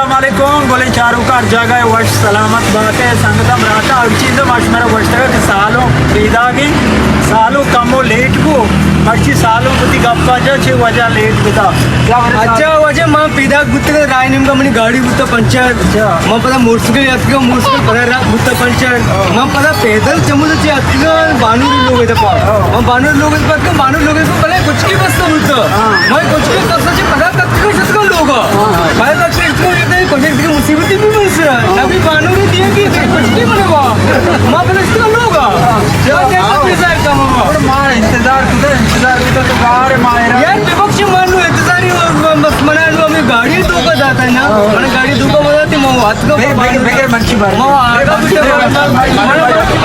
السلام علیکم، گلیں چاروکاں، ہر جاگہ ءَ وش سلامت بات ئے۔ سنگتاں، براتا، ہر چیز ما شمارا گوشتگ کہ سالوں پیداگیں، سالوں کمو لیٹ بو، مرچی سالوں وتی گپا جا چے وجہ لیٹ بتا۔ اچھا، واجہ، من پیداگ بوتگاں، راہ نیمگا منی گاڑی بوتا پنچر۔ اچھا۔ من پدا موٹرسائیکل یاتکاں، موٹرسائیکل پدا را بوتا پنچر۔ ہاں۔ من پدا پیدل چمودا چے اتکاں بانور لوگ دپا۔ ہاں۔ من بانور لوگ دپا اتکاں، بانور لوگ دپا بلے کچکی بس بوتا۔ ہاں۔ من کچکی بس چے پدا تک شتگاں لوگا۔ ہاں۔ پدا تک شتگاں، یہ تو کچھ ایک مصیبتی بھی بن سا۔ ہاں۔ ابھی بانور دیا کہ کچکی بنوا۔ من پدا شتگاں لوگا۔ ہاں۔ یا کہتا پیسہ کم ہوا۔ اور مار انتظار کتا، انتظار کتا تو گار ماہرہ۔ یار، بے بخش مان لو، انتظاری ہو، بس منا لو، ہمیں گاڑی دھوکا داتا ہے نا۔ ہاں۔ من گاڑی دھوکا داتا ہے، من ہاتھ کا بے-، بے-، بغیر منچی بار۔ من آگا پیچھے بار۔